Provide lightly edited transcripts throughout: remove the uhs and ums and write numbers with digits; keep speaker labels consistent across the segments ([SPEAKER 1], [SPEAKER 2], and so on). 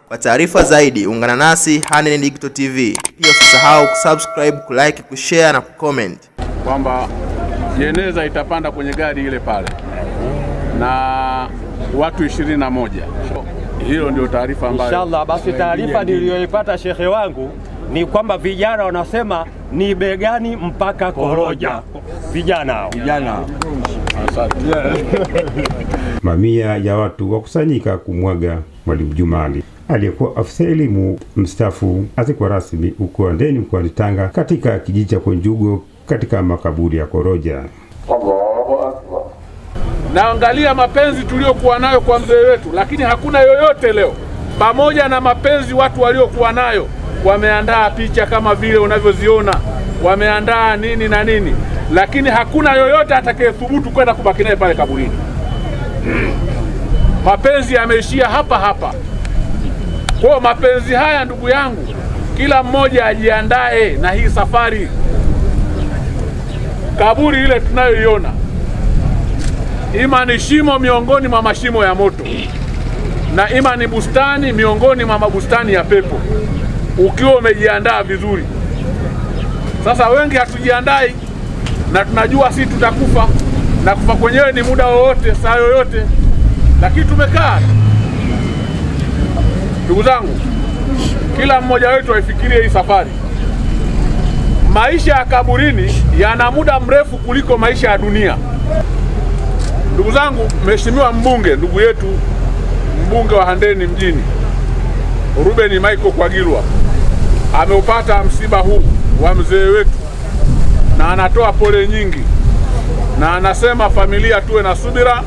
[SPEAKER 1] Kwa taarifa zaidi ungana nasi Handeni Digital TV. Pia usisahau kusubscribe, kulike, kushare na kucomment.
[SPEAKER 2] Kwamba jeneza itapanda kwenye gari ile pale na watu 21. Hiyo ndio taarifa ambayo
[SPEAKER 3] Inshallah. Basi taarifa niliyoipata shekhe wangu ni kwamba vijana wanasema ni begani mpaka Koroja, vijana hao.
[SPEAKER 4] Vijana.
[SPEAKER 2] Asante.
[SPEAKER 5] Mamia ya watu wakusanyika kumwaga Mwalimu Juma Ali aliyekuwa afisa elimu mstaafu azikwa rasmi huko Handeni mkoani Tanga katika kijiji cha Kwenjugo katika makaburi ya Koroja.
[SPEAKER 2] Naangalia mapenzi tuliyokuwa nayo kwa mzee wetu, lakini hakuna yoyote leo, pamoja na mapenzi watu waliokuwa nayo, wameandaa picha kama vile unavyoziona, wameandaa nini na nini, lakini hakuna yoyote atakayethubutu kwenda kubaki naye pale kaburini. Mapenzi yameishia hapa hapa. Kwa mapenzi haya, ndugu yangu, kila mmoja ajiandae na hii safari. Kaburi ile tunayoiona ima ni shimo miongoni mwa mashimo ya moto na ima ni bustani miongoni mwa mabustani ya pepo, ukiwa umejiandaa vizuri. Sasa wengi hatujiandai na tunajua si tutakufa, na kufa kwenyewe ni muda wowote, saa yoyote, lakini tumekaa. Ndugu zangu, kila mmoja wetu aifikirie hii safari. Maisha ya kaburini yana muda mrefu kuliko maisha ya dunia. Ndugu zangu, Mheshimiwa mbunge, ndugu yetu mbunge wa Handeni mjini Ruben Michael Kwagilwa ameupata msiba huu wa mzee wetu na anatoa pole nyingi na anasema familia tuwe na subira.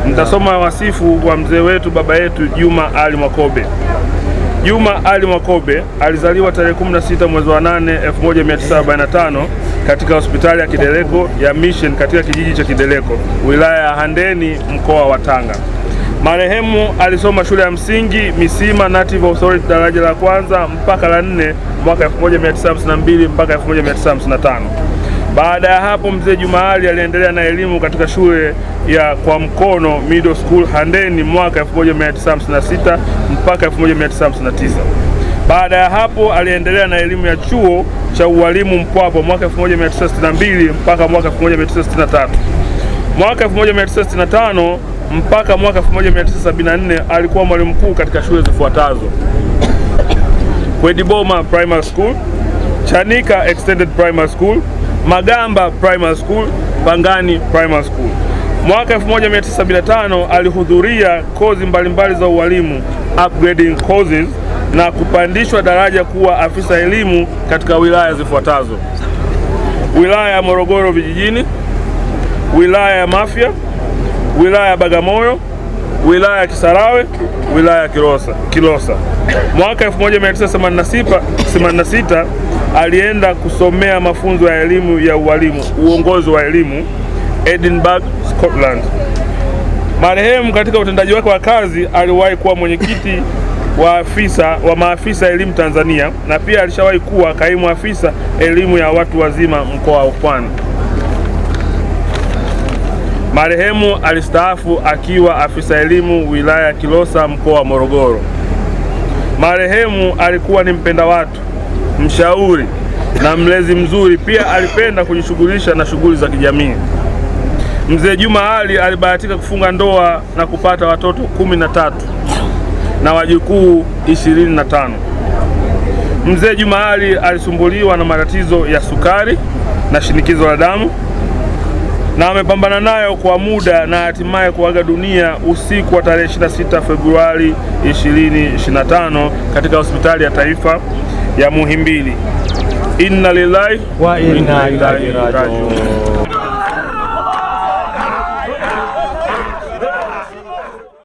[SPEAKER 6] Mtasoma wasifu wa mzee wetu baba yetu Juma Ali Mwakobe. Juma Ali Mwakobe alizaliwa tarehe 16 mwezi wa 8 1945 katika hospitali ya Kideleko ya Mission katika kijiji cha Kideleko, wilaya ya Handeni, mkoa wa Tanga. Marehemu alisoma shule ya msingi Misima Native Authority daraja la kwanza mpaka la nne mwaka 1952 mpaka 1955. Baada ya hapo mzee Juma Ali aliendelea na elimu katika shule ya Kwa Mkono Middle School Handeni mwaka 1956 mpaka 1959. Baada ya hapo aliendelea na elimu ya chuo cha ualimu Mpwapwa mwaka 1962 mpaka mwaka 1963. Mwaka 1965 mpaka mwaka 1974 alikuwa mwalimu mkuu katika shule zifuatazo: Kwediboma Primary School, Chanika Extended Primary School, Magamba Primary School, Pangani Primary School. Mwaka 1975 alihudhuria kozi mbalimbali za ualimu upgrading courses na kupandishwa daraja kuwa afisa elimu katika wilaya zifuatazo: wilaya ya Morogoro vijijini, wilaya ya Mafia, wilaya ya Bagamoyo, wilaya ya Kisarawe, wilaya ya Kilosa. Mwaka 1986 alienda kusomea mafunzo ya elimu ya ualimu, uongozi wa elimu Edinburgh, Scotland. Marehemu katika utendaji wake wa kazi aliwahi kuwa mwenyekiti wa maafisa elimu Tanzania na pia alishawahi kuwa kaimu afisa elimu ya watu wazima mkoa wa Pwani. Marehemu alistaafu akiwa afisa elimu wilaya ya Kilosa mkoa wa Morogoro. Marehemu alikuwa ni mpenda watu, mshauri na mlezi mzuri. Pia alipenda kujishughulisha na shughuli za kijamii. Mzee Juma Ali alibahatika kufunga ndoa na kupata watoto 13 na wajukuu 25. Mzee Juma Ali alisumbuliwa na matatizo ya sukari na shinikizo la damu na amepambana nayo kwa muda na hatimaye kuaga dunia usiku wa tarehe 26 Februari 2025 katika hospitali ya taifa ya Muhimbili. Inna lillahi
[SPEAKER 3] wa inna ilaihi rajiun.